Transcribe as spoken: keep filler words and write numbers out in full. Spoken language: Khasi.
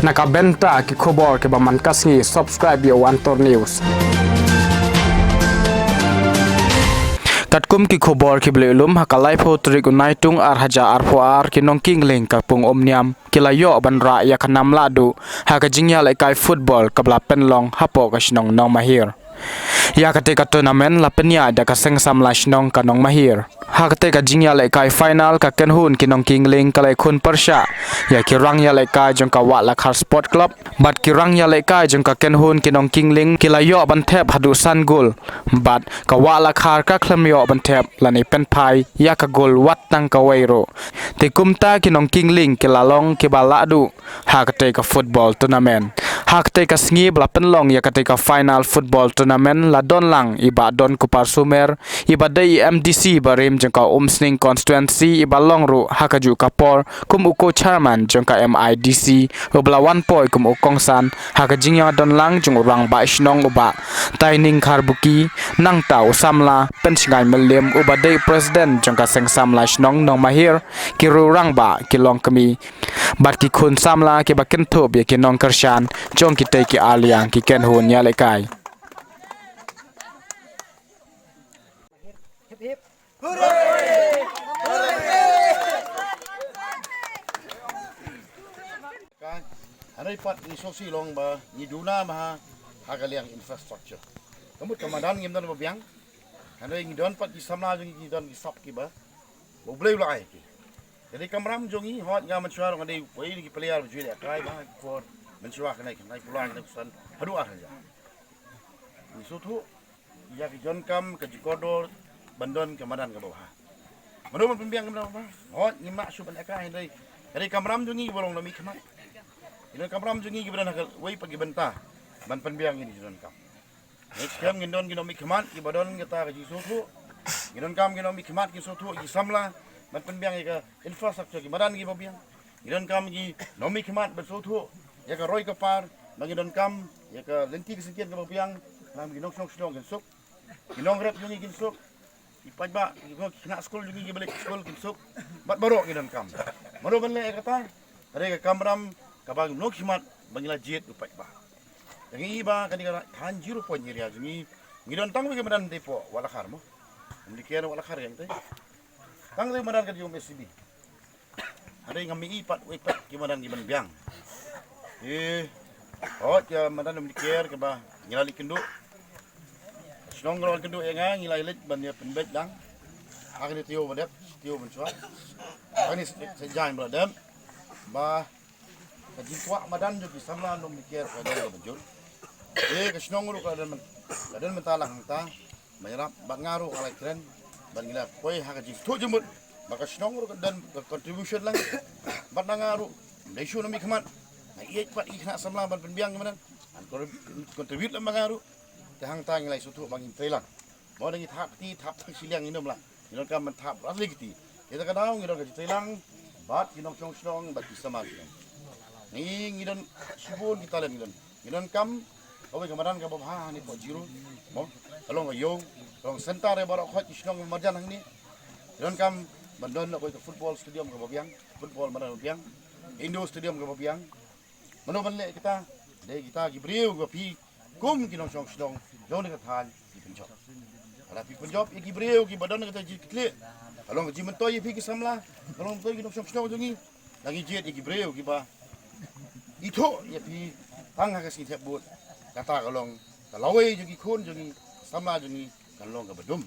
Na ka bynta ki khubor kiba man ka sngi, subscribe ïa u Antor News. Katkum ki khubor kiba la ïoh lum, ha ka laiphew tarik u Naitung ar hajar arphew ar, ki nongkingling ka Pung Umniam ki la ïoh ban rah ïa ka nam lahduh ha ka jingïalehkai football kaba la pynlong hapoh ka shnong Nongmahir. Ïa katei ka tournament la pynïaid da ka Seng Samla Shnong ka Nongmahir. Ha katei ka jingïalehkai final, ka kynhun ki nongkingling ka la ïakhun pyrshah ïa ki rangïalehkai jong ka Wah Lakhar Sport Club bad ki rangïalehkai jong ka kynhun ki nongkingling ki la ïoh ban thep haduh san gol, bad ka Wah Lakhar ka khlem ïoh ban thep lane pynphai ïa ka gol wat tang kawei ruh. Te kumta ki nongkingling ki la long kiba lahduh ha katei ka football tournament. Ha katei ka sngi ba la pynlong ïa katei ka final football tournament, la don lang i Bah Don Kupar Sumer, iba dei i M D C barim jong ka Umsning constituency, iba long ruh ha kajuh ka por kum u co-chairman jong ka M I D C, uba la wan poi kum u kongsan ha ka jingïadon lang jong u Rangbah Shnong u Bah Taining Kharbuki, nangta u samla Pynshngaiñ Mylliem uba dei president jong ka Seng Samla Shnong Nongmahir, ki riew rangbah, ki longkmie bad ki khun samla kiba kynthup ïa ki nongkyrshan jong kitei ki arliang ki kynhun ïalehkai. Hynrei pat ngi sngewsih long ba ngi duna ma ha ka liang infrastructure. Ka mut ka madan ngim don ba biang. Hynrei ngi don pat ki samla jong ngi, ngi don ki sap kiba ba U Blei u la ai ki. Ka dei kamram jong ngi, hooid nga mynshuwa ruh nga dei uwei na ki player ba ju ïalehkai ba ha ki por mynshuwa, kane kane pula kane kusan haduh ar hajar. Ngi sngewthuh ïa ki jingdonkam ka jingkordor ban don ka madan kaba bha. Mano ban pynbiang ka madan kaba bha? Hooid ngi mah shuh ban ïalehkai, hynrei ka dei kamram jong ngi ba long nongmihkhmat. Ngi don kamram jong ngi kiba don ha kawei pat ki bynta ban pynbiang ïa ki jingdonkam. Ngi skhem ngin don ki nongmihkhmat kiba don kata ka jingsngewthuh. Ngi donkam ki nongmihkhmat ki sngewthuh, ki samla ban pynbiang ïa ka infrastructure, ki madan kiba biang. Ngi donkam ki nongmihkhmat ban sngewthuh ïa ka roi ka par, ba ngi donkam ïa ka lynti ka syngkien kaba biang, ba ngi nongshong shnong kin suk, ki nongrep jong ngi kin suk, ki paidbah, ki khynnah skul jong ngi kiba leit skul kin suk, bad baroh ngi donkam. Mano ban leh ïa kata? Ka dei ka kamram kaba ngi nongkhmat ba ngi la jied u paidbah. Ngi i ba kane ka thaiñ zero point area jong ngi, ngi don tang wei ka madan dei hapoh Wah Lakhar mo. Ym dei ki Wah Lakhar ïa ngi te. Tang dei madan ka jong M S C B. Hynrei ngam i pat wei pat ki madan kiban biang. Eh, hooid ka madan ym dei kiar kaba ngi la leit kynduh. Shnong ka la leit kynduh ïa nga, ngi la leit ban ïa pynbeit lang. Ha kane taïew ba dep, taïew mynshuwa. Ha kane se, se jaiñ ba la dep. Ba ka jingkwah madan jong ki samla Nongmihker ka don kaba jur. Eh, ka shnong ruh ka don myn-, ka don mynta lang hangta. Ba ïarap bad nga ruh ka la kren bad ngi la poi ha ka jingsngewthuh jingmut ba ka shnong ruh ka don ka contribution lang. Bad na nga ruh, ym dei shuh nongmihkhmat, nga ïeit pat ïa ki khynnah samla ban pynbiang ki madan. Ngan contribute lang ba nga ruh. Te hangta ngi la sngewthuh ba ngin trei lang. Mo, ngi thap kti, thap tang shiliang ngin ym lah. Ngi donkam ban thap bad lei kti. Ïa kata ka daw ngi don ka jingtrei lang bad ki nongshong shnong bad ki samla shnong. Ngi, ngi don shibun ki talent ngi don. Ngi donkam kawei ka madan kaba bha hangne hapoh Jiro. Mo, ka long ka ïew, ka long centre ïa baroh khoit ki shnong marjan hangne. Ngi donkam ban don kawei ka football stadium kaba biang, football madan ba biang, indoor stadium kaba biang. Mano ban leh kita? Dei kita ki briew kiba phi kum ki nongshong shnong jong kane ka thaiñ phi pynjop. Lada phi pynjop ïa ki briew kiba don kata jingkitkhlieh, ka long ka jingmyntoi ïa phi ki samla, ka long myntoi ki nongshong shnong jong ngi. La ngi jied ïa ki briew kiba ithuh ïa phi tang ha ka sngi thep vote. Kata ka long ka lawei jong ki khun jong ngi, samla jong ngi, kan long kaba dum.